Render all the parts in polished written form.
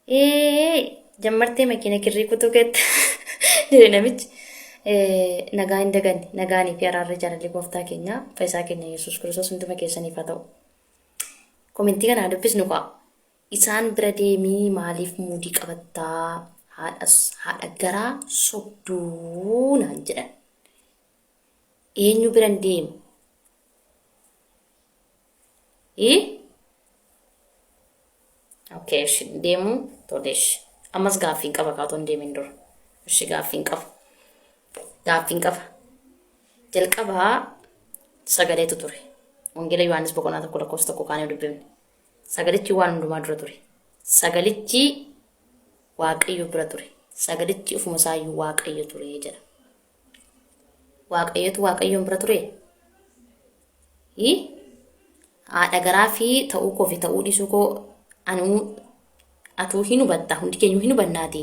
Ee jammartee makiina kirrii kutuu keetti jedhe namichi. Nagaa hin daganne nagaanii fi araarri jaalalli gooftaa keenya fayyisaa keenya Yesuus Kiristoos hunduma keessaniif haa ta'u. Komentii kana dubbisnu kaa. Isaan bira deemii maaliif muudii qabattaa haadhas haadha garaa sobduu naan jedhan. Eenyu biran deemu? Ii? Okay, ishi deemu tole ishi. Ammas gaaffiin qaba kaatoo hin deemin dura. Ishi gaaffiin qaba. Gaaffiin qaba. Jalqabaa sagaleetu ture. Wangeela Yohaannis boqonnaa 1 lakkoofsa 1 kaanee dubbifne. Sagalichi waan hundumaa dura ture. Sagalichi Waaqayyo bira ture. Sagalichi ofuma isaayyuu Waaqayyo ture jedha. Waaqayyotu Waaqayyoon bira ture? Hii? Haadha garaa fi ta'uu koo fi ta'uu dhiisuu koo anuu atuu hin hubatta hundi keenyuu hin hubannaati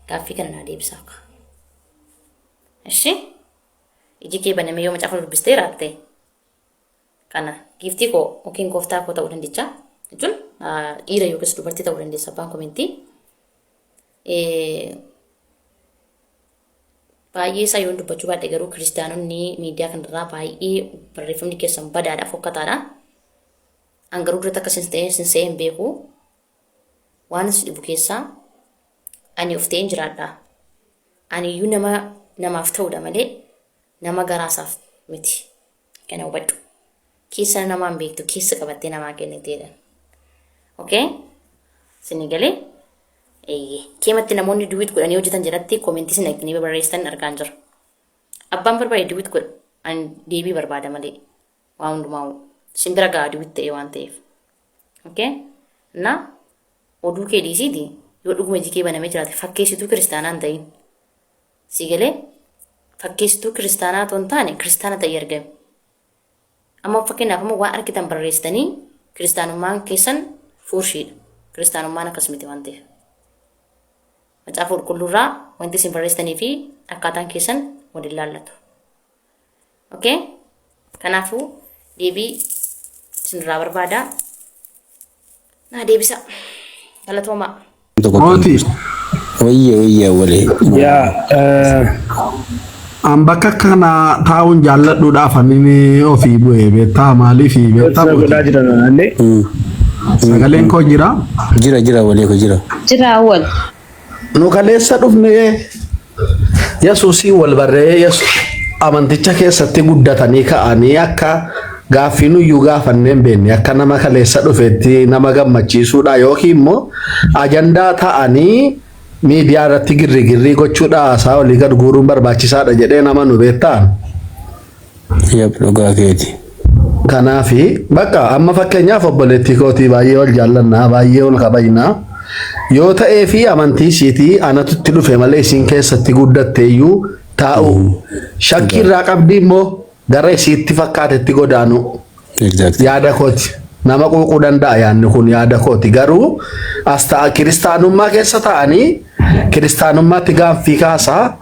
gaaffii kana naa deebisaa akka. Ishi iji kee banamee yoo macaafa dubbistee raatte kana giiftii koo yookiin gooftaa koo ta'uu dandicha jechuun dhiira yookiis dubartii ta'uu dandeessa abbaan komentii. Baay'ee isaa yoon dubbachuu baadhe garuu kiristaanonni miidiyaa kanarraa baay'ee barreeffamni keessan badaadha fokkataadha. An garuu duratti akka isin ta'e isin se'ee hin beeku. Waan si dhibu keessaa ani of ta'een jiraadha. Ani iyyuu nama namaaf ta'udha malee nama garaasaaf miti. Kana hubadhu. Keessa namaan beektu keessa qabattee namaa kenniteedha. Okay? Isinii galee? Eeyyee. Keematti namoonni duwit godhanii hojjetan jalatti koomentii isin dhaqxanii barreessitan argaan jira. Abbaan barbaade duwit godha. Ani deebii barbaada malee. Waa hundumaa isin bira ga'a duwit ta'ee waan ta'eef. Okay? Na oduu kee dhiisiiti yoo dhuguma iji kee banamee jiraate fakkeessituu kiristaanaa hin ta'in. Sii galee fakkeessituu kiristaanaa otoo hin taane kiristaana ta'ii argami. Amma fakkeenyaaf amma waan argitan barreessitanii kiristaanummaan keessan fuurshiidha. Kiristaanummaan akkas miti waan ta'eef. Macaafa qulqulluurraa wanti isin barreessitanii fi akkaataan keessan wal hin laallatu. Okay? Kanaafuu deebii isinirraa barbaada. Naa deebisa. Galatoomaa. Mooti. Wayye wayye awwalee. Yaa An bakka kana taa'uun jaalladhuudhaaf ani ofii bu'e beektaa maaliif beektaa gorsa godhaa mooti. jiran anallee. Sagaleen koo jira. Jira jira walee ko jira. Jira awwal. Nu kaleessa dhufnee Yesuusiin wal barree Yesu amanticha keessatti guddatanii ka'anii akka gaaffii nuyyuu gaafannee hin beekne akka nama kaleessa dhufeetti nama gammachiisuudha yookiin immoo ajandaa ta'anii miidiyaa irratti girrigirrii gochuudha haasaa olii gad guuruun barbaachisaadha jedhee nama nu beektaa. Yep dhugaa keeti. Kanaafi bakka amma fakkeenyaaf obboleettii kootii baay'ee wal jaallannaa baay'ee wal kabajnaa yoo ta'ee fi amantii isiitii anatu itti dhufe malee isiin keessatti guddatte iyyuu taa'u shakkii irraa qabdii immoo gara isiitti fakkaatetti godaanuu. Exactly. Yaada kooti. Nama quuquu danda'a yaadni kun yaada kooti. Garuu as ta'a kiristaanummaa keessa ta'anii kiristaanummaatti gaaffii kaasaa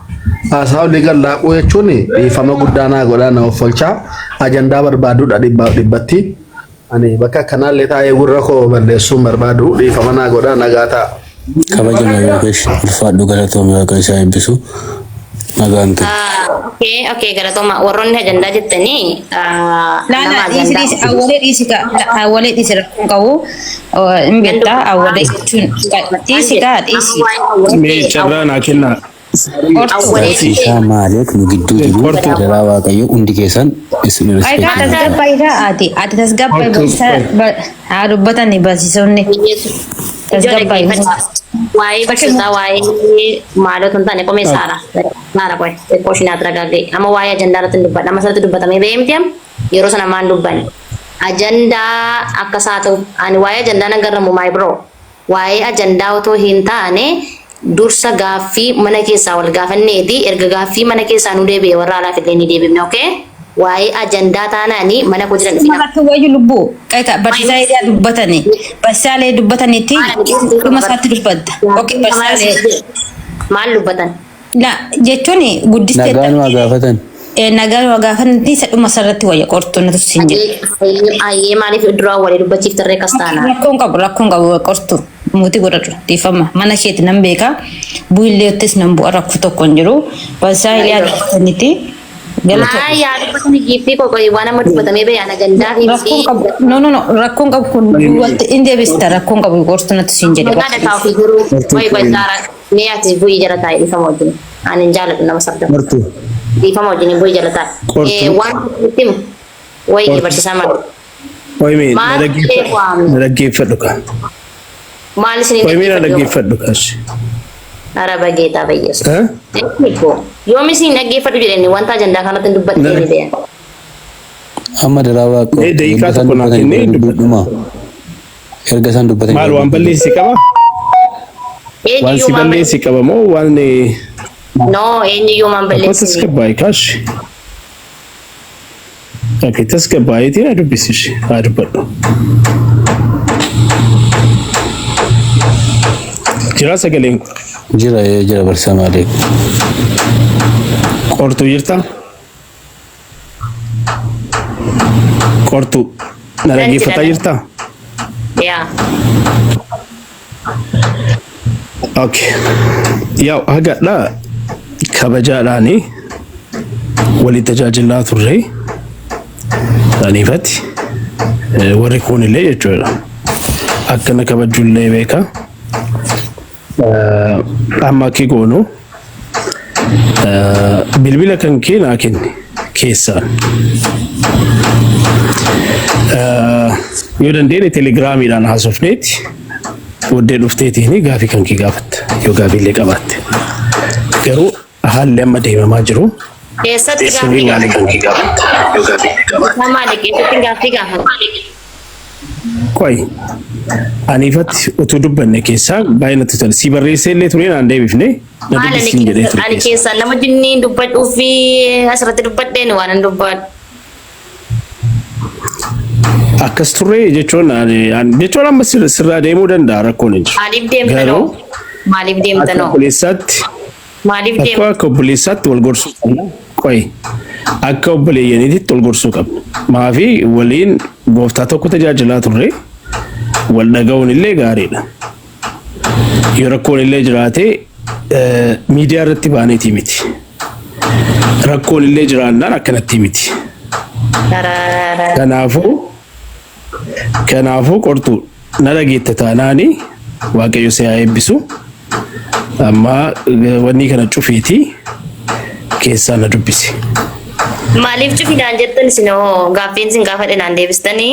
haasaa olii gad laaquu jechuun dhiifama guddaa naa godhaa na offolchaa ajandaa barbaaduudha dhibbaaf dhibbatti. Ani bakka akkanaallee taa'ee gurra koo balleessuun barbaadu dhiifama naa godhaa nagaa ta'a. Kabajama Yookesh ulfaadhu galatoomi waaqa isaa eebbisu nagaan turi. Okay, okay, galatooma. Warroonni ajandaa jettanii Laa nama laa dhiisi ajandaa. dhiisi awwalee dhiisi ka awwalee dhiisi rakkoon qabu hin beektaa awwalee jechuun dhiisi kaa dhiisi. Mee carraa naa kennaa. Qortu. Awwalee Barsiisaa maaliif nu gidduu jiru Qortu. adaraa waaqayyo hundi keessan isin Ayikaa respect godha. tasgabbaa'ii kaa ati ati tasgabbaa'ii Qortu. barsiisaa haa dubbatani barsiisonni Ijoo tasgabbaa'ii. dhaggeeffadhaa. Waa'ee barsiisaa waa'ee maaloo hin taane qomee saara. Saara qoy xiqqoo isheen haa taragaagee. Amma waa'ee ajandaa irratti hin dubbadha. Amma asirratti dubbatamee ba'ee miti amma yeroo sana maan dubbanne. Ajandaa akkas haa ta'u. Ani waa'ee ajandaa nan garramu my bro. Waa'ee ajandaa otoo hin taane dursa gaaffii mana keessaa wal gaafanneeti erga gaaffii mana keessaa nu deebi'e warra alaaf illee ni deebifna okay? Waa'ee ajandaa taanaani mana koo jiran dhufina. Irratti wayyu lubbuu qayka barsiisaa hiriyaa dubbatani barsiisaalee dubbatanitti dhuma isaatti dubbatta. Okay barsiisaalee Maal dubbatan? la jechuun guddistee Nagaan waa gaafatan. Nagaan waa gaafatanitti isa dhuma isarratti wayya qortuu natu siin jedhe. Ayyee maaliif duraa walii dubbachiiftarree akkas taanaan? Rakkoon qabu rakkoon qabu qortuu. Mootii godhadhu dhiifama. Mana keeti nan beeka. Bu'illeettis nan bu'a rakkoo tokko hin jiru. Barsiisaa Hiliyaa dubbatanitti galata. Maa yaa dubbatani giiftii koo qoyi waan amma dubbatamee ba'e ana gandaa fi Rakkoon qabu. No no no rakkoon qabu kun walitti hin deebista rakkoon qabu gorsu natti siin jedhe. Maqaa dhagaa ofii garuu qoyi qoyi Zaara mee ati bu'ii jala taa'e dhiifama wajjin. Ani hin jaaladhu nama sarda. Qortu. Dhiifama wajjin bu'ii jala taa'e. Qortu. Waan itti himu wayi barsiisaa maal? Qoy mee na Maal dhaggeeffadhu. waamne? Na dhaggeeffadhu kaa. Maal isin Qoy mee na dhaggeeffadhu kaas. Araba geetaa bayyeessu. Eh? Yoom isin dhaggeeffadhu jedhani wanta ajandaa kanatti hin dubbattee ni beekan. Amma daraa waaqa. Mee daqiiqaa Erga isaan tokko naa dubbatanii kennee booda dubbadhumaa. Erga isaan dubbatanii Maal booda waan balleessi qaba? Waan Eenyuyyuu si maan balleessi qaba moo waan No, eenyuyyuu maan Akkoo balleessi. tasgabbaa'e kaash. Okay, tasgabbaa'eetiin haa dubbisishi haa dubbadhu. Jira sagaleen kun. Jira jira barsiisaa malee. Qortuu jirta? Qortuu. Na dhaggeeffataa jirta? Yaa. Okay. Yaa hagadhaa kabajaadhaani walii tajaajilaa turre aniifatti warri kuunillee jechuudha. Akka na kabajullee beeka. Amma akki goonu bilbila kan kee naa kenni keessaan. Yoo dandeenye telegiraamiidhaan haasofneeti booddee dhufteetiin gaafii kan kee gaafatta yoo gaafiillee qabaatte. Garuu haalli amma deemamaa jiru Keessatti sirrii gaaffii waan kan kee gaafatta yoo gaafiillee qabaatte. Maali keessatti gaaffii gaafata. Qoy aniifatti utuu dubbanne keessaa baay'ee natti tola. Si barreessee illee ture naan deebifne na Maal ani dubbisiin jedhee ture ani keessa. keessaan nama jinniin dubbadhuu fi asirratti dubbadheen waan hin dubbadhu. Akkas turre jechuun jechuun amma sirraa deemuu danda'a rakkoon hin jiru. Maaliif deemtanoo? Garuu Maaliif akka deemtanoo? obboleessaatti Maaliif akka deemtan? akka obboleessaatti wal gorsuu qabna. Qoy akka obboleeyyaniitti wal gorsuu qabna. Maafi waliin gooftaa tokko tajaajilaa turre wal dhaga'uun illee gaariidha. Yoo rakkoon illee jiraate miidiyaa irratti baaneetii miti. Rakkoon illee jiraannaan akkanatti miti. Kanaafuu qortuu na dhageetta taanaani Waaqayyo si haa eebbisu. Amma wanni kana cufiitii keessaa na dubbisi. Maaliif cufinaan jettan isin hoo gaaffiin isin gaafadhe naan deebistanii?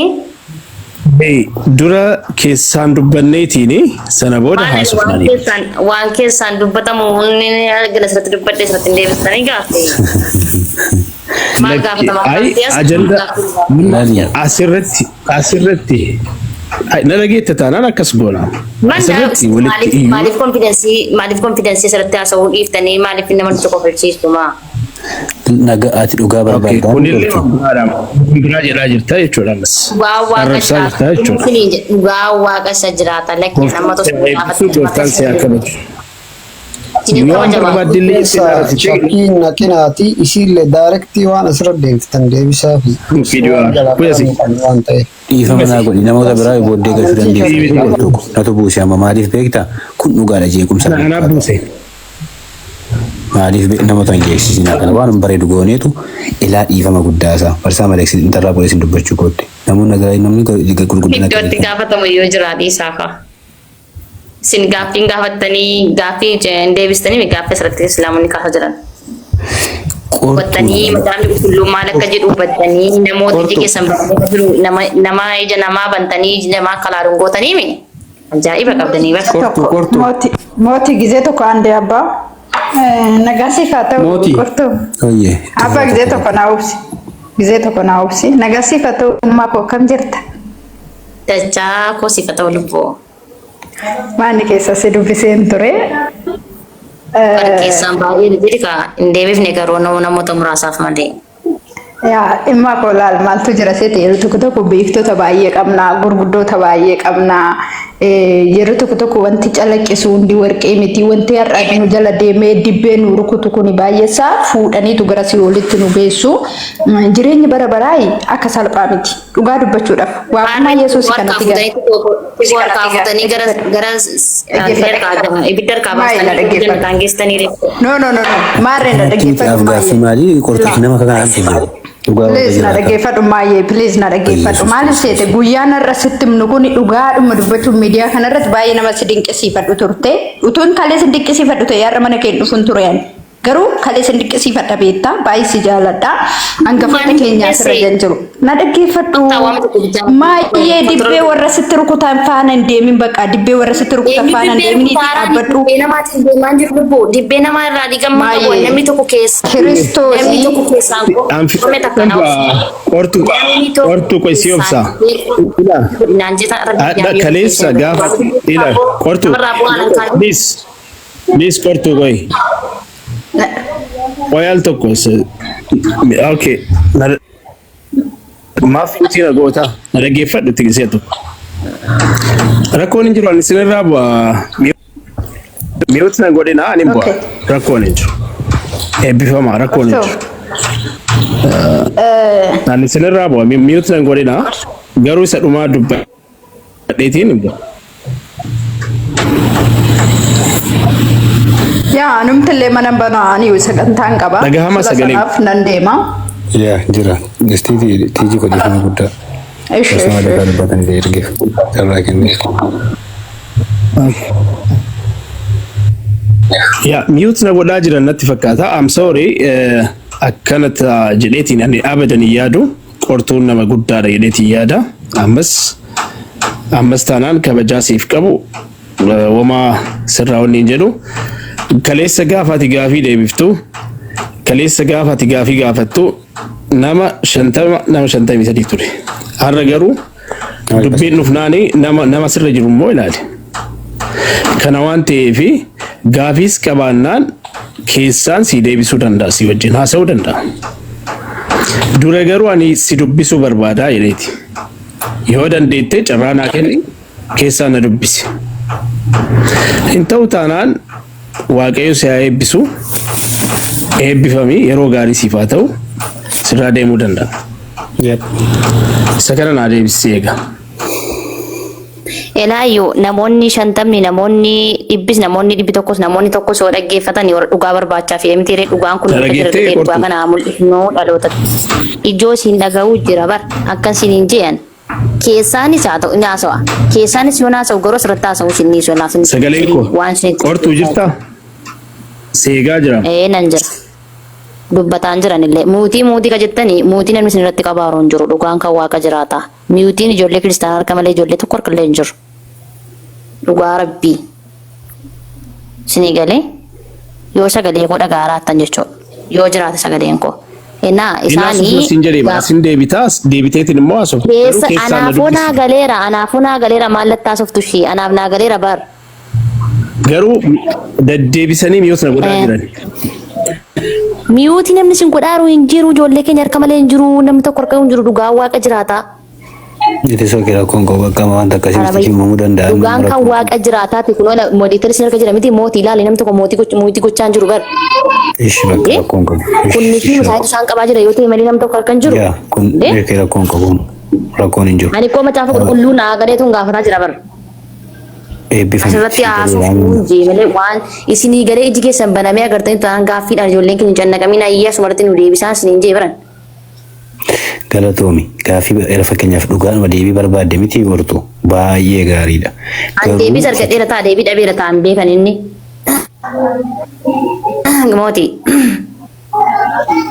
Hey, dura keessaan dubbanneetiin sana booda Maal ani waan haasofnanii. keessaan waan keessaan dubbatamu inni argina asirratti dubbadhe asirratti hin deebistanii gaaffii. Maal Lakki, gaafatama ay, gaaffii as ajanda gaaffii. Lali. asirratti ay, na dhageetta taanaan akkas goona. Man Asirratti walitti maaliif iyyuu maaliif confidence asirratti haasa'uu dhiiftanii maaliif nama nuti kofalchiistu maa? Naga ati dhugaa Okay, barbaaddaa kunillee qortu. waan biraadha. Waan biraa jedhaa jirta jechuudha ammas. Dhugaa waaqa Arrabsaa jirta jiraata. jechuudha. Isiniin jedhe, dhugaa waaqa isa jiraata. Lakki nama Gooftaan tosoo si haa eebbisu, gooftaan si haa kabaju. Isiniin Yoo waan kabajama. barbaadde Keessa shakkiin naqinaati isiillee directii waan asirra deemtan deebisaa fi Viidiyoo jalaa kuyasi. qaban waan ta'eef. Dhiifama naa godhi namoota biraa booddee galchuu dandeessa. Dhiifama. Tokko natu buuse amma maaliif beektaa? Kun dhugaadha jeequmsa. Anaa buuse. Maaliif namoota hin jeeqsisinaa kana waan hin bareedu gooneetu ilaa dhiifama guddaa isaa. Barsaa malee intarraa poolisiin dubbachuu kootti. Namoonni nagaa namni gurguddina Iddootti gaafatamu yoo jira dhiisaa fa'a. Isin gaaffiin gaafattanii gaaffii hin deebistanii gaaffii asirratti islaamonni kaasaa jiran. Hubattanii macaafni qulqulluu maal akka jedhu hubattanii namoota iji keessan barnoota jiru nama nama ija namaa bantanii iji namaa akka laaluun gootanii mi? Ajaa'iba qabdanii bara. Qortu Tokko qortu. mooti mooti gizee tokko andee abbaa nagaa siif haa ta'u Mootii. qortu. Oyyee. Abbaa gizee tokko naa obsi. Gizee tokko naa obsi. Nagaa siif haa ta'u ummaa koo akkam jirta? Dachaa koo siif haa ta'u lubbuu. Maanni keessa si dubbiseen ture. Bara keessaan baay'ee jedhi kaa hin deebifne garuu namoota muraasaaf malee. Yaa dhimma koo laal maaltu jira seete yeroo tokko tokko beektota baay'ee qabna gurguddoota baay'ee qabna. Yeroo tokko tokko wanti calaqqisu hundi warqee miti, wanti har'a nu jala deemee dibbee nu rukutu kun baay'eessaa fuudhaniitu gara si'oolitti nu geessu. Jireenyi bara baraa akka salphaa miti dhugaa dubbachuudhaaf waaqummaa Yesuus Harkaa kanatti gara. fuutanii harkaa fuutanii gara gara ibidda harkaa Maayii na baastanii dhaggeeffadhu. jannataan geessitanii reeffu. No, no, no, no, maarree na Kanatti miti dhaggeeffadhu af gaaffii maayee. maalii qortuuf nama kana arge jiru. Dhugaa waaqa Please na jiraata. dhaggeeffadhu maayee, please na dhaggeeffadhu. Yesuus Maaliif Kiristoos. seete guyyaan har'a sitti himnu kun dhugaadhuma dubbachuun miidiyaa kanarratti baay'ee nama si dinqisiifadhu turte. Utuun kalee si dinqisiifadhu ta'e har'a mana kee hin dhufuun ture ani. Garuu kalee si dinqisiifadha beektaa, baay'ee si jaaladha. Hangafoota Maaliif keenya asirra qixxeesse? jan jiru. Na dhaggeeffadhu. Waan tokko bichaa. Maayee, dibbee warra sitti rukutan faana hin deemin, bakka dibbee warra sitti rukutan Eenyu faana hin dibbee deemin, rukutaaraan dhaabbadhu. dibbee namaatiin deemaa jiru lubbuu dibbee namaa irraa diigamaa qabu Maayee. namni tokko keessa namni tokko keessaan qorme takka na obsa. Qortu Namni tokko qortu qoy si obsa. Ila naan jeta adda kaleessa gaafa ila qortu namarraa bu'aan hin kaa'u. please please qortu qoy qoy al tokko okay, maaf mute na goota? Na dhaggeeffadhu itti gisee tokko rakkoon hin jiru, ani isinirraa bu'a, mute na godhina, ani bu'a. Okay. Rakkoon hin jiru, eebbifama, rakkoon hin So, jiru. Ani isinirraa bu'a, mute na godhina, garuu isa dhumaa dubbadheetiin hin bu'a. Yaa numtillee mana banaa ani sagantaan qaba. Dhagahama Fuula sagalee. sanaaf nan deema. Yaa jira. Gastii tiijii qodifama guddaa. Ishi Osoo ishi. malee dubbatanii ergeef carraa kenneef. Yaa mute na godhaa jiran natti fakkaata. I'm sorry, akkanatti jedheetiin ani abadan hin yaadu. Qortuun nama guddaadha jedheetiin yaada. Ammas ammas taanaan kabajaa siif qabu wamaa sirraa wanni hin jedhu. Kaleessa gaafa ati gaafii deebiftu, kaleessa gaafa ati gaafii gaafattu nama 50, nama 53 ture. Har'a garuu dubbiin dhufnaani nama sirra jiru immoo ilaali. Kana waan ta'eef gaafiis qabaannaan keessaan si deebisuu danda'a, si wajjin haasa'uu danda'a. Dura garuu ani si dubbisuu barbaadaa jedheeti. Yoo dandeette carraa naa kenni, keessaan na dubbisi. Hin ta'u taanaan Waaqayyo si haa eebbisu. Eebbifamii, yeroo gaarii siif haa ta'u, sirraa deemuu danda'a. Isa kana naa deebisii eega. Elaayyuu namoonni 50, namoonni 100s, namoonni 100s, namoonni tokkos yoo dhaggeeffatan warra dhugaa barbaachaa fi miti ree dhugaan kun akka jira Dhageettee ta'e dhugaa qortu. kana haa mul'ifnu dhaloota. Ijoo siin dhaga'uu jira bar akkan siin hin jeeyan. Keessaanis haa ta'u ni haasa'a. Keessaanis yoo haasa'u garuu asirratti haasa'u siin dhiisu laaf hin Sagaleen koo waan isin qortuu jirtaa? Seegaa jira. Ee, nan jira. Dubbataan jiran illee mute mute ka jettanii mute namni isin irratti qabaaru hin jiru, dhugaan kan waaqa jiraata. Muteiin ijoollee kiristaanaa harka malee ijoollee tokko harka illee hin jiru. Dhugaa rabbii. Isinii galee yoo sagalee koo dhagaa raattan jechuudha. Yoo jiraate sagaleen koo. Innaa Innaa isaanii siin jedhee asin deebitaa, deebiteetiin immoo haasoftu. Garuu keessa keessaan na anaafuu naa dubbisi. galeera, anaafuu naa galeera, mallattoo haasoftu ishii anaaf naa galeera bar. Garuu deddeebisanii mute na godhaa jiran. Mute namni isin godhaaru hin jiru, ijoollee keenya harka malee hin jiru, namni tokko harka hin jiru, dhugaa waaqa jiraata. Iti soo kira kun koo bakka wanta akkasii nutti himamuu danda'a. Dhugaan kan waaqa jiraataati kun moderator isin harka jira miti, mootii ilaali, namni tokko mootii mute gochaa hin jiru bar. Ishi bakka rakkoon qabu. Kunni fi misaayitu isaan qabaa jira yoo ta'e malee namni tokko harka hin jiru. Yaa kun beekee rakkoon qabu. Rakkoon hin jiru. Ani koo macaafa qulqulluu naa galeetuun gaafataa jira bar. Eebbifame. Asirratti haasofuu jee malee waan isinii galee iji keessan banamee agartanii ta'an gaaffiidhaan ijoolleen keenya cannaqamiin ayyee asumarratti nu deebisaa isiniin jee baran. Galatoomi. Gaaffii era fakkeenyaaf dhugaadhuma deebii barbaadde miti gortu baay'ee gaariidha. An deebiis argadheera ta'a, deebii dhabeera ta'a hin beekan inni. Mootii.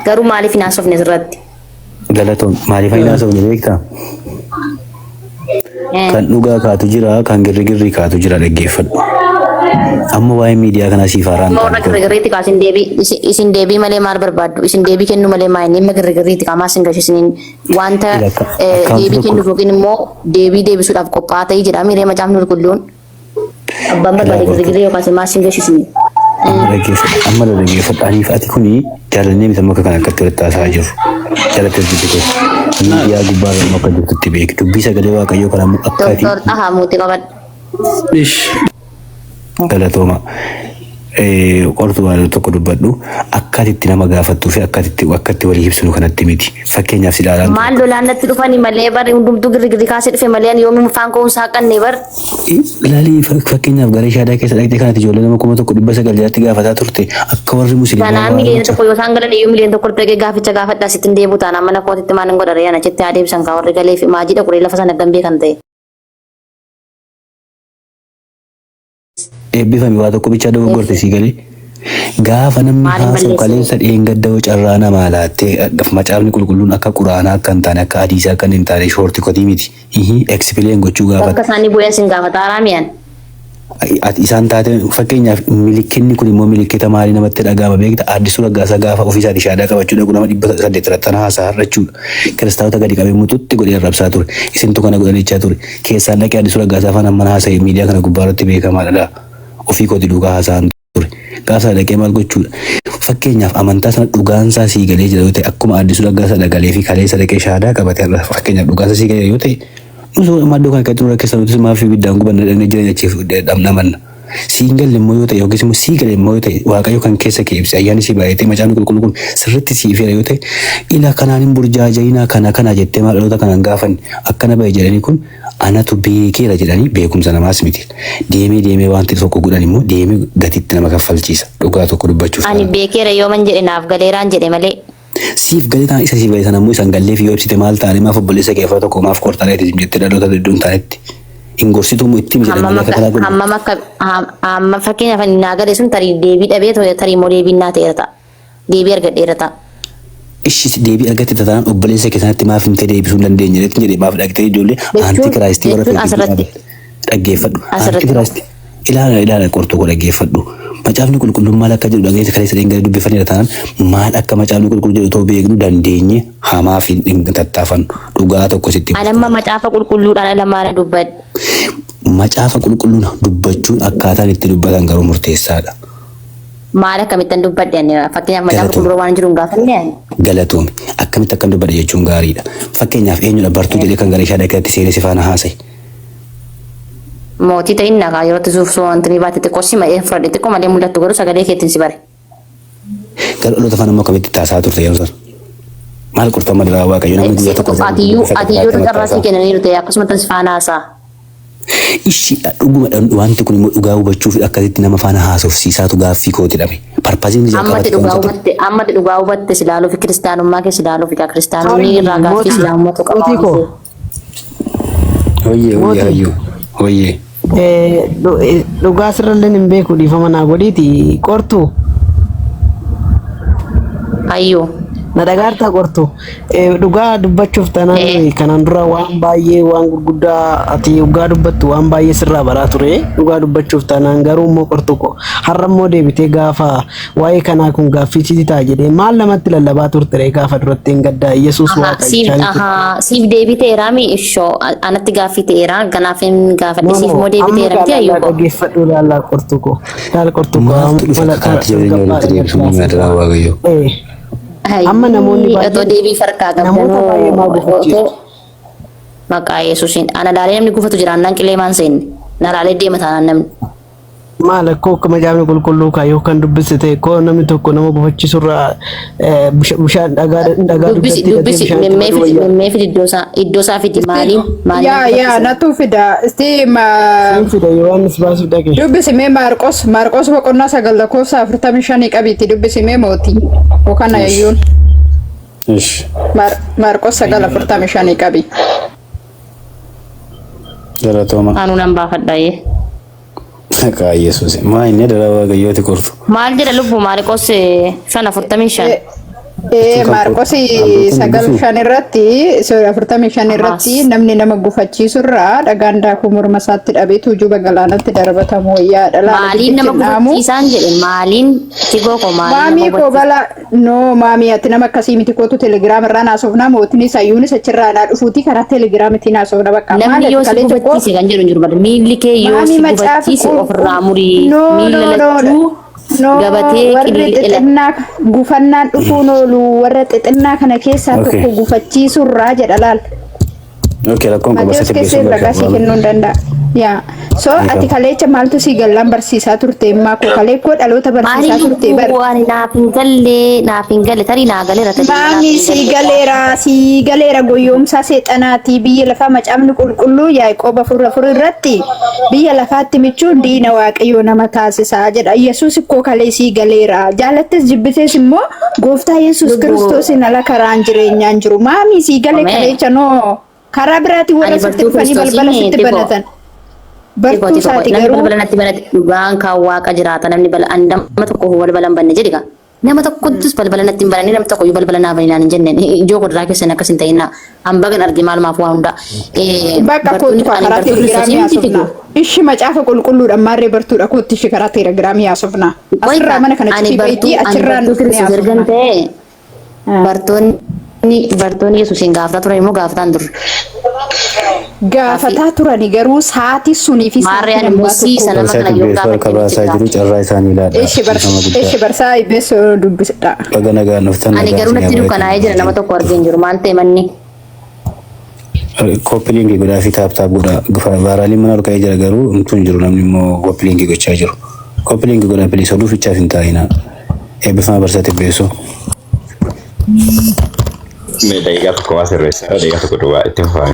Garuu maaliif hin haasofne asirratti? Galatoomi. Maaliif hin haasofne beektaa? Kan dhugaa kaatu jira, kan girrigirrii kaatu jira, dhaggeeffadhu. Amma waa'ee miidiyaa kanaa siif haaraan Amma warra girrigirriitti kaa isin deebii malee maal barbaaddu? Isin deebii kennuu malee maal inni girrigirriitti kaa maal isin gashe isiniin wanta Akkaawuntii deebii tokko kennuuf yookiin immoo deebii deebisuudhaaf qophaa'aa ta'ii jedha miiree macaafni qulqulluun. Abbaan barbaade girrigirrii yookaas maal isin gashe isiniin. Amma dhaggeeffadhu. Amma dhaggeeffadhu. Aniif ati kuni jaalannee miti amma akka kana akkatti walitti haasa'aa jirru. Jalatti hojjete. Miidiyaa gubbaa irra akka jirtutti beeki. Dubbii sagalee Waaqayyoo kana immoo akka ati Doktor Xahaa mute qabadhu. Ish. Galatooma. Qortu waan tokko dubbadhu akkati itti nama gaafattuu fi akkati akkatti walii ibsinu kanatti miti. Fakkeenyaaf si ilaalaan ture. Maal lolaan natti dhufani malee bar hundumtuu girrigirri kaasee dhufe malee ani yoomii afaan koo hin saaqanne bar. Ilaalii fakkeenyaaf garee shaadaa keessa dhaqxee kanatti ijoollee nama 1900 jalatti gaafataa turte akka warri musliimaa Kanaa waan miliyoona tokko yoo isaan galan iyyuu miliyoona tokko dhaqee gaaficha gaafadhaa sitti hin deebi'u taanaan mana kootitti maal hin godha ree ana achitti haa deebisan kaa warri galee fi maajii dhaqu ree lafa sana gambee kan ta'e. Eebbifami waa tokko bichaa dogoggorte sii galee. Gaafa namni Maaliin haasa'u balleessine? kaleessa dheengadda yoo carraa namaa laattee macaafni qulqulluun akka quraanaa akka hin taane akka hadiisaa akka hin taane shoorti kotii miti. Explain gochuu Bakka gaafata. isaanii bu'een sin gaafata araamiyaan. Ati isaan taate fakkeenyaaf milikinni kun immoo milikkita maalii namatti dhaga'ama beekta Addisuu Raggaasaa gaafa ofiisaatii shaadaa qabachuu dhaqu nama 800 irratti ana haasaa har'achuudha. Kiristaanota gadi qabee muxutti godhee arrabsaa ture. Isintu kana godhan jechaa ture. Keessaan dhaqee Addisuu Raggaasaa faana mana haasa'e miidiyaa kana gubbaa irratti beekamaadha. Ofii kooti duukaa haasa'an ture. Gaafa sana dhaqee maal gochuudha? Fakkeenyaaf amantaa sana dhugaansaa sii galee jira yoo ta'e akkuma Addisuu Raggaasaa dhagalee fi kaleessa dhaqee shaadaa qabate har'a fakkeenyaaf dhugaansaa sii galee yoo ta'e nusoo amma iddoo kana keessatti nu rakkisan nutis maaf ibiddaan gubanna dhaqnee jireenya achiif dhamdhamanna. Sii hin galle immoo yoo ta'e yookiis immoo sii gale immoo yoo ta'e Waaqayyo kan keessa kee ibse ayyaanni sii baay'atee macaafni qulqulluu kun sirriitti sii ifeera yoo ta'e ila kanaan hin burjaaja'inaa kana kana jettee maal dhaloota kanaan gaafanne akkana ba'e jedhanii kun anatu beekeera jedhanii beekumsa namaas miti. Deemee deemee wanti tokko godhan immoo deemee gatiitti nama kaffalchiisa dhugaa tokko dubbachuuf Ani taanaan. beekeera yooman jedhe naaf galeeraan jedhe malee. Siif galee taanaan isa siif gale sana immoo isa hin galleef yoo ibsite maal taane maaf obboleessa kee afura tokko maaf qorta reeti jettee dhaloota iddoo hin taanetti hin gorsituu immoo itti himi jedhan Hammam malee akka akka kanaa godhu. hammam akka hamma fakkeenyaaf ani naa gale sun tarii deebii dhabee ture tarii immoo deebiin naa ta'eera ta'a. Deebii argadheera ta'a. Ishis deebii argatte taanaan obboleessa kee sanatti maaf himtee deebisuu hin dandeenye jetti jedhe maaf dhaqxee ijoollee Jechuun aantikiraayistii warra jechuun ta'e gidduu asirratti dhaabatte dhaggeeffadhu. asirratti Aantikiraayistii ilaala ilaala qortuu koo dhaggeeffadhu. Macaafni qulqulluun maal akka jedhu dhageessa kaleessa dheengadda dubbifanneera taanaan maal akka macaafni qulqulluu jedhu otoo beeknu dandeenye hamaaf hin tattaafannu. Dhugaa tokko sitti Ani amma macaafa qulqulluudhaan ala maala dubbadhe. Macaafa qulqulluun dubbachuun akkaataan itti dubbatan garuu murteessaadha. Maal akkamittan dubbadhe ani fakkeenyaaf macaafa Galatoomi. qulqulluu waan jiru hin gaafanne ani. Galatoomi. Akkamitti akkan dubbadhe jechuun gaariidha. Fakkeenyaaf eenyudha bartuu jedhee kan gara ishaa dhaqeetti seenee si faana haasa'e. Mootii ta'in nagaa yeroo itti suuf wanti ni baate xiqqoo si malee fudhadhe xiqqoo malee mul'attu garuu sagalee keetiin si bare. Gara dhaloota faana immoo akkamitti taasaa turte yeroo sana? Maal qortama diraa Waaqayyo namni guyyaa tokko Atiyyuu atiyyuu carraa sii kennaniiru ta'e akkasuma si faana haasaa. Ishi dhuguma wanti kun immoo dhugaa hubachuuf akkasitti nama faana haasofsiisaatu gaaffii kooti dhabe. Parpaziin Ammatti dhugaa hubatte ammatti dhugaa hubatte si ilaaluuf kiristaanummaa kee si ilaaluuf egaa kiristaanonni irraa gaaffii islaamummaatu qaba Mootii waan koo. ta'eef. Hoyyee hoyyee Mootii. hayyuu hoyyee. Dhugaa sirrallee hin beeku dhiifama naa godhiiti qortu. Hayyuu. Na dhagaartaa qortu. Dhugaa dubbachuuf taanaan kanaan dura waan baay'ee waan gurguddaa ati dhugaa dubbattu waan baay'ee sirraa baraa ture. Dhugaa dubbachuuf taanaan garuu immoo qortu ko har'a immoo deebitee gaafa waa'ee kanaa kun gaaffii sitti ta'a jedhee maal namatti lallabaa turte ree gaafa duratti hin gaddaa Yesuus waaqa Siif jechaa turte. ahaa siif deebii ta'eeraa mi ishoo anatti gaaffii ta'eeraa kanaaf hin gaafadhe No siif no immoo deebii amma ta'eera miti gaa hayyuu laallaa koo. dhaggeeffadhu laallaa qortu ko laal qortu ko Maaltu dhufe mala akka kanatti jireenya walitti deebisuun tasgabbaadha madaraa Waaqayyo. Amma namoonni Otoo baay'een deebii farkaa namoota baay'ee maa qabdanuu gufachiisu. otoo maqaa Yesuusiin ana laalee namni gufatu jiraannaan qilee maan seenne na laalee deema taanaan namni. Maal akkoo akka macaafni qulqulluu kaayyoo kan dubbiste ta'e koo namni tokko nama gufachiisurraa bishaan dhagaa dhagaa Dubbisi dugdatti hidhatee dubbisi bishaan itti memmee baduu fidi wayya. memmee fidi iddoo isaa iddoo isaa fidi maaliin maaliin Yaa yaa gufachiisa? natu fida isti ma Siin fida Yohaannis baasuuf dhaqe. dubbisi mee Maarqos Maarqos boqonnaa 9 lakkoofsa 45 qabiitti dubbisi mee mootii yookaan ayyuun Ish. Maarqos 9 45 qabi. Galatooma. Anuu nan baafadha yee. Maqaa Yesuus. Maa inni adaraa Waaqayyooti qortu. Maal jedha lubbu Maarqos 5 45. Ee Maarqos 9 5 irratti sorry 45 irratti namni nama gufachiisurraa dhagaan daakuu morma isaatti dhabee tuujuba galaanatti darbatamu wayyaadha. Laala Maaliin nama dubbichi hin dhaamu. gufachiisaan jedhe maaliin tigoo koo maaliin Maamii nama koo gufachiisa? bala no maamii ati nama akkasii miti kootu telegiraam irraa naasofnaa mootinis hayyuunis achirraa naa dhufuuti karaa telegiraamitiin naasofna bakka maal Namni ati yoo si kaleessa koo gufachiise kan jedhu hin jiru bara miilli kee yoo maamii si macaafi gufachiise ofirraa murii no miila no no lachuu no gabatee warri qilli ila xixinnaa gufannaan dhufuun oolu warra xixinnaa kana keessaa Okay. tokko gufachiisurraa jedha laal. Okay, rakkoon qaba Maatiyus satti keessa beeksisuu ragaa sii kennuu hin danda'a. Yaa. So ati kaleecha maaltu sii gallaan barsiisaa turte immaa koo kalee koo dhaloota barsiisaa turte bar. Waan naaf hin galle, naaf hin galle, tarii naa galeera, tarii naaf Maami hin sii galle. galeera, sii galeera. Goyyoomsaa seexanaati biyya lafaa. Macaafni qulqulluu Yaaqoob 4:4 irratti biyya lafaatti michuun diina Waaqayyoo nama taasisaa jedha. Yesuus ikkoo kalee sii galeera. Jaalattis jibbitees immoo gooftaa Yesuus Lubbuu. Kiristoosiin ala karaan jireenyaan jiru. Maami sii gale Ameen. kaleecha noo karaa biraatiin warra Ani sitti bartuu dhufanii balbala Kiristoosiin sitti xiqqoo. banatan. Xiqqoo Bartuu xiqqoo isaati namni garuu balbala natti banate dhugaan kan waaqa jiraata. Namni bala ani nama tokko balbala hin banne jedhi kaa. Nama tokkottus balbala natti hin bananne, namni tokko iyyuu balbala naa baninaan hin jenne. Ijoo kuduraa keessan akkas hin ta'inaa. An bagan arge maalumaaf waa hundaa. Bakka Bartuun kootu ani karaa bartuu teelegiraamii Kiristoosii miti haasofna. xiqqoo. Ishi macaafa qulqulluudha maarree bartuudha kootti ishi karaa teelegiraamii haasofna. Asirraa Wayita mana kana ani cufii bartuu bahitii ani achirraan bartuu dhufnee Kiristoos ergan haasofna. ta'e bartoonni Yesuusiin gaafataa turan immoo gaafataan turre. Gaafataa turani garuu sa'aatii sunii fi Maarree sa'aatii ani immoo namaa tokko. siisa nama Barsaa kana yoo Tibbeessoo harka gaafatte baasaa jiru miti. carraa isaanii ilaadha. Ishi Nama guddaa. ishi barsaa Ibbeessoo dubbisadha. Baga nagaan dhuftan, Ani nagaan garuu isin natti haa dukkanaa'ee jira, nama tokko argee hin jiru maal ta'e manni. Copy link godhaa fi tap tap godhaa. Vaaraaliin mana ol ka'ee jira garuu homtuu hin jiru, namni immoo copy link gochaa jiru. Copy link godhaa please, oduu fichaaf hin taa'inaa. Eebbifamaa Barsaa Tibbeessoo. Mee daqiiqaa tokko waa sirreessa. Daqiiqaa tokko duwwaa itti fufaa.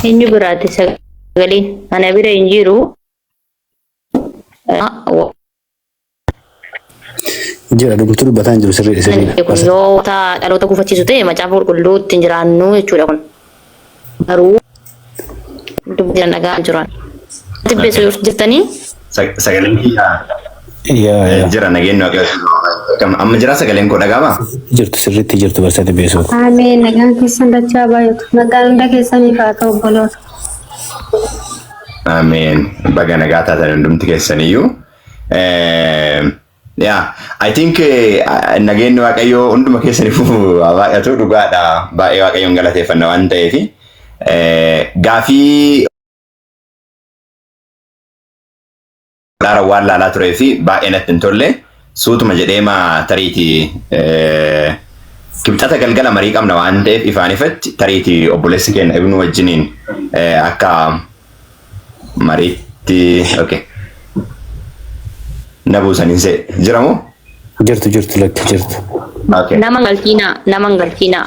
Eenyu biraati sagaleen? Ana bira hin jiru. Jira, dhugumtuu dubbataa hin jiru, sirriidha, sirriidha. Kun yoo dhaloota gufachiisu ta'e macaafa qulqulluu ittiin jiraannu jechuudha kun. Garuu dubbii dhagaa jiran. Tibbeessu jirtanii? Sagaleen kiyyaa Yaa yaa. jira, nageenyi Waaqayyo. Amma jira, sagaleen koo dhagaama? Jirtu, sirriitti jirtu, Barsaa Tibbeessoo. Ameen. Nagaan keessan dachaa baay'atu. Nagaan hunda keessaniif haa ta'u, obboloota. Ameen. Baga nagaa taatan hundumti keessaniyyuu. Yeah, I think nageenyi Waaqayyoo hunduma keessaniif haa baay'atu, dhugaadha. Baay'ee Waaqayyoon galateeffanna waan ta'eef. Gaafii dhaara waan laalaa turee fi baay'ee natti hin tolle. Suutuma jedhee maa tariiti kibxata galgala marii qabna waan ta'eef ifaan ifatti tariiti obboleessi keenya Ibnu wajjiniin akka mariitti okay. Na buusaniin see jiramoo? Jirtu, jirtu, lakki jirtu. Okay. Nama hin galchiinaa, nama hin galchiinaa.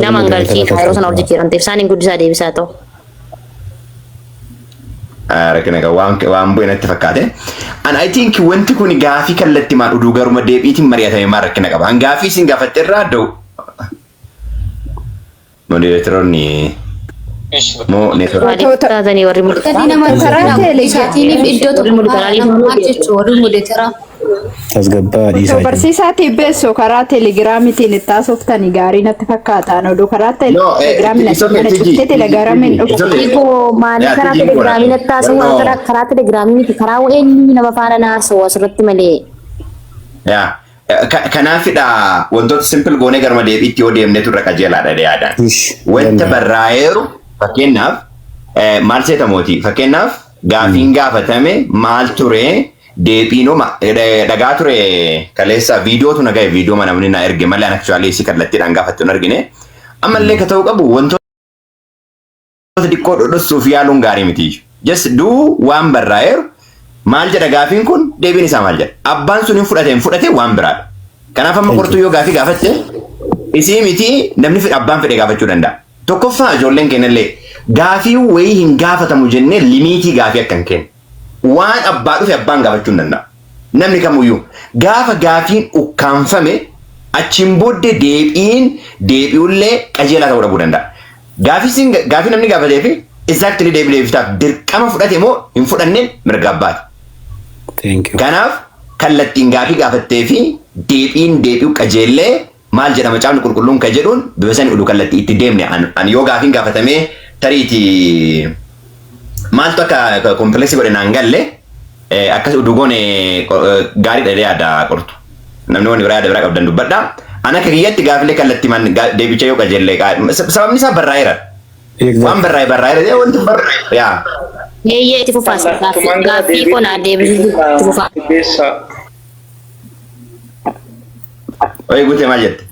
Nama hin galchiinaa yeroo sana hojjechiiran ta'eef isaan hin guddisaa deebisaa ta'u. Rakkina qaba waan bu'e natti fakkaate. And I think wanti kun gaafii kallattii maan uduu garuma deebiitiin mari'atame maal rakkina qaba? An gaafii isin gaafatte irraa da'u. Moderatoroonni moo network Maaliif taatanii warri Sadii nama Karaa isaatiiniif iddoo tokko nama maal jechuu warri mudeetara. Tasgabbaa dhiisaa jiru. Barsiisaa Tibbeessoo karaa teelegiraamitiin itti haasoftanii gaarii natti fakkaata. Oduu karaa No, teelegiraamiin it's okay, mana Tiji. cuftee teelegiraamiin It's dhufu. okay. Ikoo maali Yaa, karaa Tiji telegiraamii natti haasawuu No. karaa telegiraamii miti, karaa eenyu nama faana naasa'u asirratti malee. Yaa. Kanaafidha wantoota simple goonee garuma deebiitti yoo deemnetu irra qajeelaadha yaadaan. Ish, Wanta danda'a. barraa'eeru fakkeenyaaf maal seeta mootii, fakkeenyaaf gaafiin gaafatame maal ture, deebiinoo dhagaa ture kaleessa viidiyootu na ga'e, viidiyoo mana namni na erge malee an actually isii kallattiidhaan gaafattu hin argine. Ammallee ka ta'uu qabu wantoota xiqqoo dhodhossuuf yaaluun gaarii miti. Just do waan barraa'eeru maal jedha gaafiin kun, deebiin isaa maal jedha. Abbaan sun hin fudhate hin fudhate waan biraadha. Kanaaf amma qortuu yoo gaafii gaafatte isii miti, namni fedhe abbaan fedhe gaafachuu danda'a. Tokkoffaa ijoolleen keenyallee gaafii wayii hin gaafatamu jennee limiitii gaafii akka hin kenne. Waan abbaa dhufe abbaan gaafachuu hin danda'a. Namni kamuyyuu gaafa gaafiin ukkaanfame achiin booddee deebiin deebi'ullee qajeelaa ta'uu dhabuu danda'a. Gaafii namni gaafatee fi exactly deebii deebiftaaf dirqama fudhate moo hin fudhanneen mirga abbaati. Thank you. Kanaaf kallattiin gaafii gaafattee fi deebiin deebi'u qajeellee maal jedha macaafni qulqulluun ka jedhuun bifa sani oduu kallattii itti deemne an yoo gaafiin gaafatamee tariiti maaltu akka complex godhe naan galle. Akkas udugoon gaariidha yaada qortu. Namni wanni biraa yaada biraa qabdan dubbadha. Ana akka kiyyatti gaafilee kallattii man deebicha yoo qajeellee, sababni isaa barraa'eera. Waan barraa'e barraa'eera, wanti barraa'e yaa. Eeyyee, itti fufaas, gaaffii koo naa deebisuu itti fufaa. Beessa. Oye, guutee maal jette?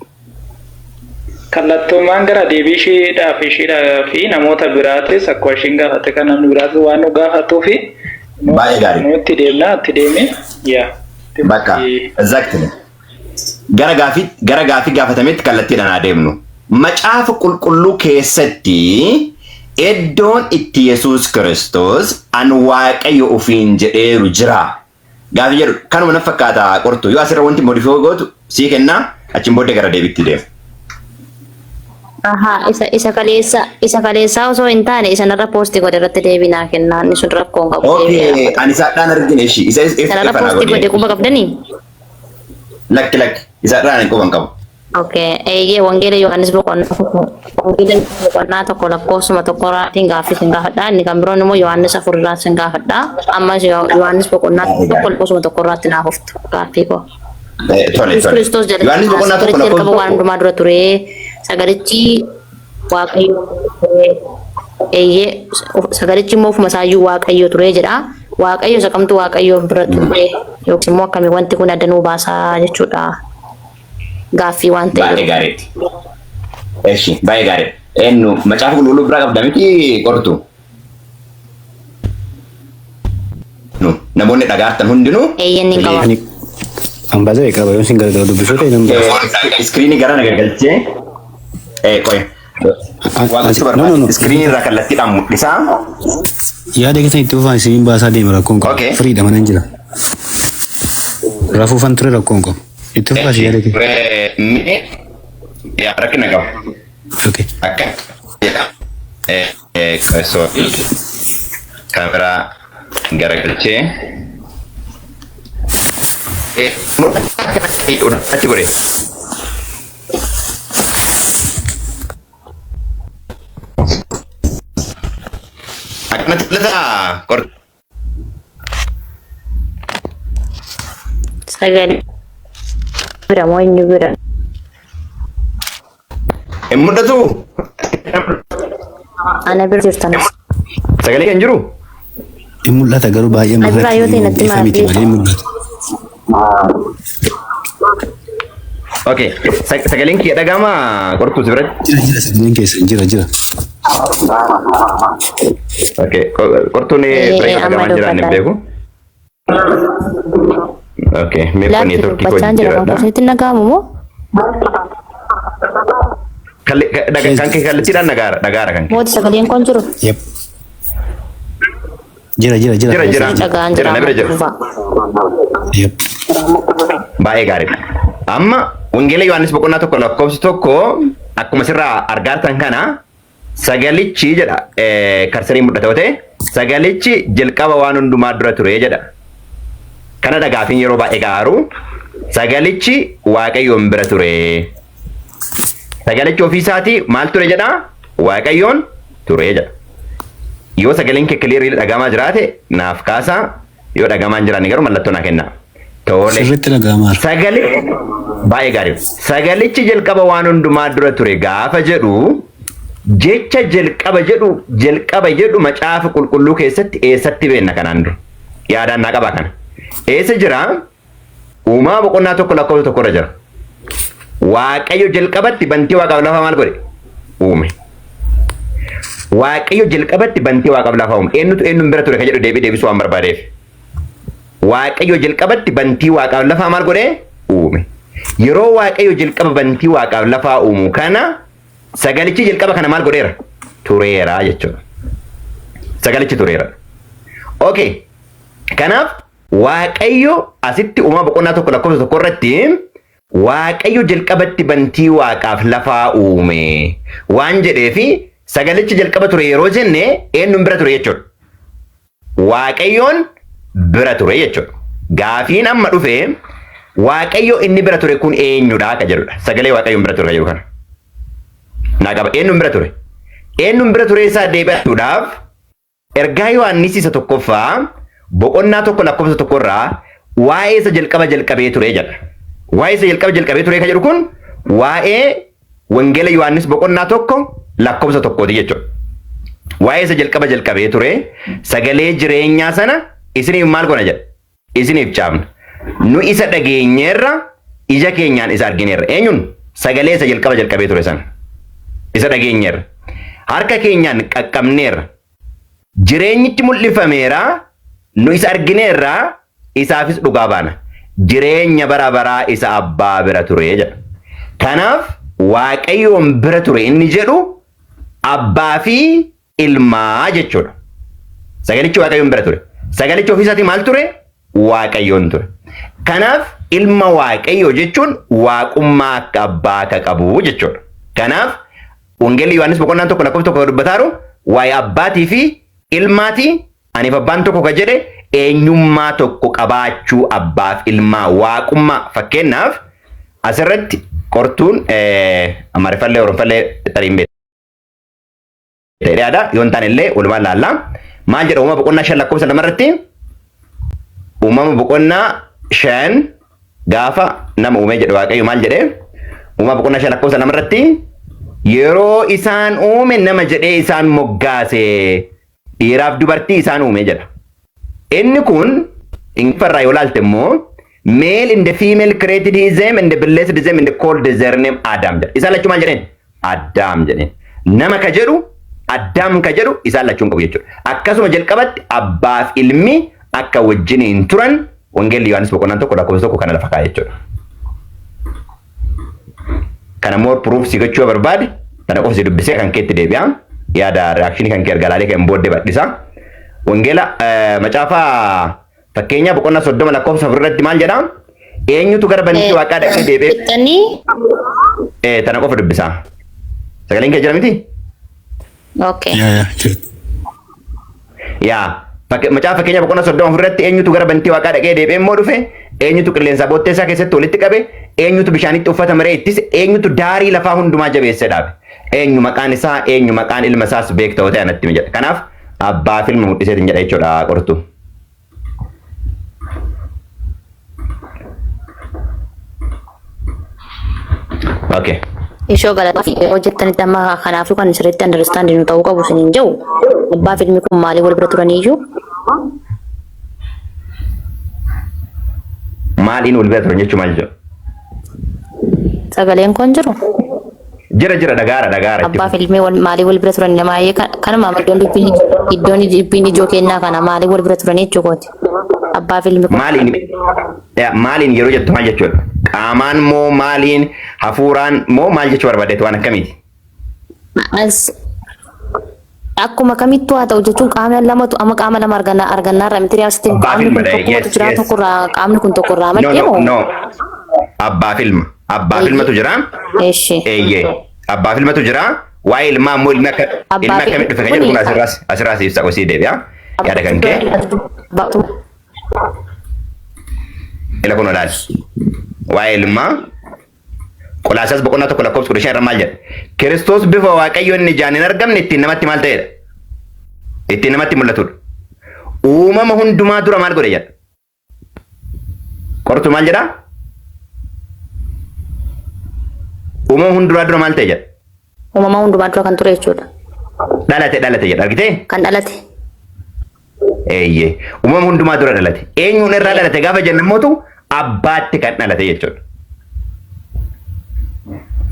Kallattumaan gara deebii isheedhaa fi namoota biraatis akkuma ishiin gaafate kan namni biraatis waan nu gaafatuu fi Baay'ee gaarii. nu itti deemna, itti deeme yaa. Bakka exactly. Gara gaafii gaafatametti kallattiidhaan adeemnu. Macaafa Qulqulluu keessatti iddoon itti Yesuus Kiristoos an Waaqayyo ofiin jedheeru jira. Gaafii jedhu kanuma na fakkaata qortu. Yoo asirra wanti modify gootu sii kennaa, achiin booddee gara deebiitti deema. Ahaa, isa kaleessaa osoo hin taane isa narra post godhe irratti deebii naa kennaa, inni sun rakkoo hin qabu. Okay, ani isaadhaan argine ishii. Isa Isa narra post godhe quba qabdanii? Lakki, lakki, isaadhaan hin quban qabu. Okay, eeyyee, Wangeela Yohaannis boqonnaa 1, Wangeela boqonnaa 1 lakkoofsuma 1 irraatiin gaaffii sin gaafadha. Inni kan biroon immoo Yohaannis 4 irraa sin gaafadha. Ammas Yohaannis boqonnaa 1 lakkoofsuma 1 irraatti naaf uftu gaaffii koo. Tole. Yesuus Tole. Kiristoos jedha. Yohaannis boqonnaa 1 Sagalichi jalqaba lakkoofsa waan 1. hundumaa dura ture. Sagalichi Waaqayyo ture. Eeyyee, sagalichi immoo ofuma isaayyuu Waaqayyo ture jedha. Waaqayyo isa kamtu Waaqayyo bira ture, yookiin immoo akkamii wanti kun adda nuu baasaa jechuudha. Gaaffii waan ta'eef. Baay'ee gaariidha. Eshi, baay'ee gaariidha. Eenyu Macaafa Qulqulluu biraa qabda miti, qortu? Nu namoonni dhagaartan hundinuu. Eeyyeen, ni qaba. Ani ambaasee qaba, yoo isin gargaaru dubbisuu ta'e nan baasa. Iskiriinii gara na gargalchee. Qoy. Waan gochuu No, no, barbaade. no. Iskiriinii irraa kallattiidhaan mul'isaa. Yaada keessan itti fufaan, isiniin baasaa deema, rakkoon qabu. Okay. Firiidha, mana hin jira. Rafuufan ture, rakkoon qabu. Itti fufaa si yaada keessa. Mee yaa rakkina qaba. Okay. Akka jedha. Sorry. Kaameraa garagalchee. Achi godhe. Akkanatti mul'ataa qortu. Sagalee bira moo eenyu bira? Hin mul'atu. Ana bira jirtan. Sagalee kan jiru? Hin mul'ata, garuu baay'ee Ana biraa yoo ta'e natti ifa miti malee hin mul'ata. Okay. Sagaleen kiyya dhaga'amaa, qortuu, si biratti? Jira, jira, sagaleen keessan jira, jira. Okay. Qortuun bira yoo Amma dhaga'amaa hin jiraanne hin dubbadhaa. beeku. Okay. Mee kun Laatti neetworkii koo dubbachaa jira, kan jijjiiradha. keessatti naga'amu moo? Kan kee kallattiidhaan dhagaara, dhagaara kan kee. Mooti, sagaleen kun jiru? Yep. Jira, jira, jira. Jira, jira. Dhaga'aan Jira, jira. na bira jira. Fufa. Yep. Baay'ee gaariidha. Amma Wangeela Yohaannis boqonnaa 1 lakkoofsi 1 akkuma sirraa argaatan kana, sagalichi jedha, karsarii mul'ata yoo ta'e, sagalichi jalqaba waan hundumaa dura ture jedha. Kana dhagaafiin yeroo baay'ee gaaru, sagalichi Waaqayyoon bira ture. Sagalichi ofiisaatii maal ture jedha? Waaqayyoon ture jedha. Yoo sagaleen kee clearly dhagamaa jiraate naaf kaasaa, yoo dhagamaa hin jiraanne garuu mallattoo naa kennaa. Tole. Sirriitti dhaga'amaara. Sagalee baay'ee gaarii. Sagalichi jalqaba waan hundumaa dura ture gaafa jedhu, jecha jalqaba jedhu, jalqaba jedhu Macaafa Qulqulluu keessatti eessatti beekna kanaan dura? Yaadaan naa qabaa kana. Eessa jira? Uumaa boqonnaa 1 lakkoofsa 1 irra jira. Waaqayyo jalqabatti bantii waaqaaf lafa maal godhe? Uume. Waaqayyo jalqabatti bantii waaqaaf lafa uume. Eenyutu eenyuun bira ture kan jedhu deebii deebisuu waan barbaadeef. Waaqayyo jalqabatti bantii waaqaaf lafaa maal godhe? Uume. Yeroo Waaqayyo jalqaba bantii waaqaaf lafaa uumu kana, sagalichi jalqaba kana maal godheera? Tureera jechuudha. Sagalichi tureera. Okay. Kanaaf Waaqayyo asitti Uumaa boqonnaa 1 lakkoofsa 1 irratti Waaqayyo jalqabatti bantii waaqaaf lafaa uume waan jedheefi, sagalichi jalqaba ture yeroo jenne eenyuun bira ture jechuudha? Waaqayyoon bira ture jechuudha. Gaafiin amma dhufe, Waaqayyo inni bira ture kun eenyudha ka jedhudha. Sagalee Waaqayyoon bira ture ka jedhu kana. Naa qaba, eenyuun bira ture? Eenyuun bira ture isaa deebi'achuudhaaf, ergaa Yohaannis isa tokkoffaa boqonnaa 1 lakkoofsa 1 irraa waa'ee isa jalqaba jalqabee ture jedha. Waa'ee isa jalqaba jalqabee ture kan jedhu kun waa'ee Wangeela Yohaannis boqonnaa 1 lakkoofsa 1ti jechuudha. Waa'ee isa jalqaba jalqabee ture sagalee jireenyaa sana isiniif maal goona jedha? Isiniif caafna. Nu isa dhageenyeerra, ija keenyaan isa argineerra. Eenyuun? Sagalee isa jalqaba jalqabee ture sana. Isa dhageenyeerra. Harka keenyaan qaqqabneerra. Jireenyichi mul'ifameera, nu isa argineerra, isaafis dhugaa baana. Jireenya bara baraa isa abbaa bira ture jedha. Kanaaf Waaqayyoon bira ture inni jedhu abbaa fi ilmaa jechuudha. Sagalichi Waaqayyoon bira ture. Sagalichi ofii isaatii maal ture? Waaqayyoon ture. Kanaaf ilma Waaqayyoo jechuun waaqummaa akka abbaa akka qabu jechuudha. Kanaaf Wangeelli Yohaannis boqonnaan 1 lakkoofsa 1 dubbataaru waa'ee abbaatii fi ilmaati. Aniif abbaan tokko ka jedhe eenyummaa tokko qabaachuu abbaaf ilmaa waaqummaa. Fakkeenyaaf asirratti qortuun Amaariffallee Oromfallee tarii hin beektu jedhee yaada. Yoo hin taane illee walumaan laalla. Maal jedha uumama boqonnaa 5 lakkoofsa 2 irratti? Uumama boqonnaa 5 gaafa nama uumee jedhe Waaqayyo maal jedhee? Uumama boqonnaa 5 lakkoofsa 2 irratti yeroo isaan uume nama jedhee isaan moggaase, dhiiraaf dubartii isaan uume jedha. Inni kun Ingiliffarraa yoo laalte immoo male and the female created he them and blessed them and called their name Adam jedha. Isaan lachuu maal jedheen? Addaam jedheen. Nama ka jedhu Addaam ka jedhu isaan lachuun qabu jechuudha. Akkasuma jalqabatti abbaaf ilmi akka wajjiniin turan Wangeelli Yohaannis boqonnaan 1 lakkoofsa 1 kana lafa kaa'e jechuudha. Kana more proof si gochuu barbaade kana qofa si dubbisee kan keetti deebi'a. Yaada reaction kan kee erga ilaalee kan booddee bal'isa. Wangeela macaafa fakkeenyaa boqonnaa 30 lakkoofsa 4 irratti maal jedha? Eenyutu gara bantii waaqaa dhaqee deebi'ee Fixxanii tana qofa dubbisa. Sagaleen kee jira miti? Okay. Yaa yaa jirti. Yaa macaafa fakkeenya boqonnaa 34 irratti eenyutu gara bantii waaqaa dhaqee deebi'ee immoo dhufe? Eenyutu qilleensa boottee isaa keessatti walitti qabe? Eenyutu bishaanitti uffata maree ittise? Eenyutu daarii lafaa hundumaa jabeessee dhaabe? Eenyu maqaan isaa? Eenyu maqaan ilma isaas beekta yoo ta'e anatti himi jedha. Kanaaf abbaa fi ilma mul'iseetiin jedha jechuudha qortu. Okay. Ishoo galataa fi yeroo jettanitti amma kanaafuu kan sirriitti understand nu ta'uu qabu isiniin jedhu abbaa fi ilmi kun maalii wal bira turaniyyuu. Maaliin wal bira turan jechuun maal jechuudha? Sagaleen kun jiru. Jira jira, dhagaara dhagaara itti Abbaa fufi. fi ilmi wal maalii wal bira turan namaayee kanuma iddoon dubbiin iddoon dubbiin ijoo kennaa kana maalii wal bira turan jechuu kooti. Abbaa fi ilmi kun. Maaliin yaa, maaliin yeroo jettu maal jechuudha? Qaamaan moo maaliin hafuuraan moo maal jechuu barbaaddeetu waan akkamiiti? As akkuma kamittuu haa ta'u jechuun qaama lamatu amma qaama lama argannaa argannaarra miti asitti Abbaa fi qaamni ilma kun dha. tokkumatu Yes, jira yes. tokkorraa qaamni kun tokkorraa No, maddee no, moo? no. Abbaa fi ilma. Abbaa fi ilmatu jira. Eshi. Eeyyee. Abbaa fi ilmatu jira. Waa'ee ilmaa immoo ilmi akka Abbaa ilmi fi akkamitti dhufe kan jedhu kuni kun asirraas asirraas ibsa qosii deebi'a. Yaada kan kee ila kun olaal. Waa'ee ilmaa Qolaasaas boqonnaa 1 lakkoofsa 15 irra maal jedha? Kiristoos bifa Waaqayyo inni ijaan hin argamne ittiin namatti maal ta'edha? Ittiin namatti mul'atudha. Uumama hundumaa dura maal godhe jedha? Qortu maal jedha? Uumama hundumaa dura maal ta'e jedha? Uumama hundumaa dura kan ture jechuudha. Dhalate dhalate jedha argitee? Kan dhalate. Eeyyee. Uumama hundumaa dura dhalate. Eenyuun irraa dhalate gaafa jennu immoo abbaatti kan dhalate jechuudha.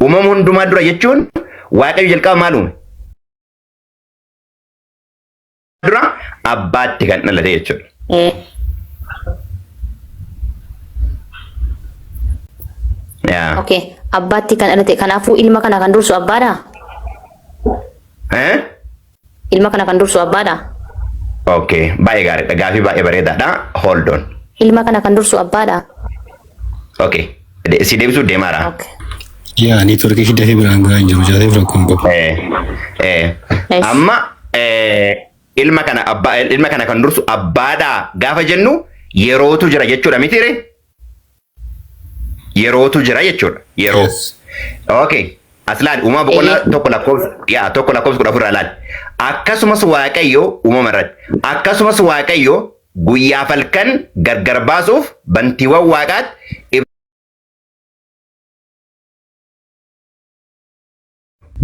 Uumama hundumaa dura jechuun Waaqayyo jalqaba maal uume? Dura abbaatti kan dhalate jechuudha. Yaa. Okay. Abbaatti kan dhalate kanaafuu ilma kana kan dursu abbaadha? Eh? Ilma kana kan dursu abbaadha? Okay. Baay'ee gaariidha. Gaafii baay'ee bareedaadha. Hold on. Ilma kana kan dursu abbaadha? Okay. Si deebisuu deemaara. Okay. Yaa neetworkii ishee dafee biraan gahaa hin jiru jaateef rakkoon qabu. Amma ilma kana abbaa ilma kana kan dursu abbaadha gaafa jennu yerootu jira jechuudha mitiire? Yerootu jira jechuudha. Yeroo. Yes. Okay. As laali uumama boqonnaa 1 lakkoofsa yaa 1 lakkoofsa 14 irraa laali. Akkasumas Waaqayyo uumama irratti. Akkasumas Waaqayyo guyyaaf halkan gargar baasuuf bantiiwwan waaqaatti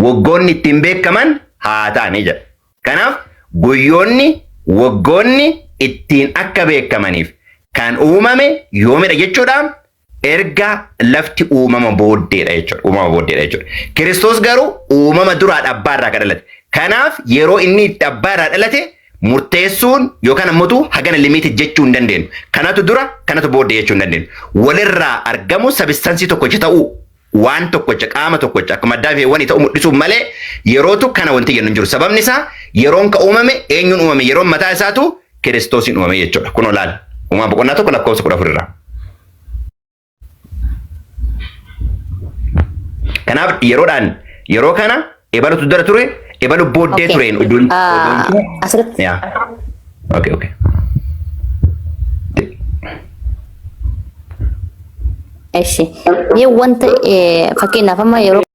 waggoonni ittiin beekaman haa ta'anii jedha. Kanaaf guyyoonni waggoonni ittiin akka beekamaniif kan uumame yoomidha jechuudha. Erga lafti uumama booddeedha jechuudha. Uumama booddeedha jechuudha. Kiristoos garuu uumama duraadha abbaa irraa kan dhalate. Kanaaf yeroo inni itti abbaa irraa dhalate murteessuun yookaan ammoo hagana limit jechuu hin dandeenyu. Kanatu dura, kanatu booddee jechuu hin dandeenyu. Walirraa argamu substance tokkocha ta'uu, waan tokkocha, qaama tokkocha akkuma addaa fi wani ta'uu mul'isuuf malee yerootu kana wanti jennu hin jiru. Sababni isaa yeroon ka uumame eenyuun uumame? Yeroon mataa isaatu Kiristoosiin uumame jechuudha. Kunoo laal. Uumaa boqonnaa 1 lakkoofsa 14 irraa. Kanaaf yeroodhaan yeroo kana ebalutu dura ture, ebalu booddee tureen oduun. Asirratti. Yaa. Okay. Eshi. Mee wanta fakkeenyaaf amma yeroo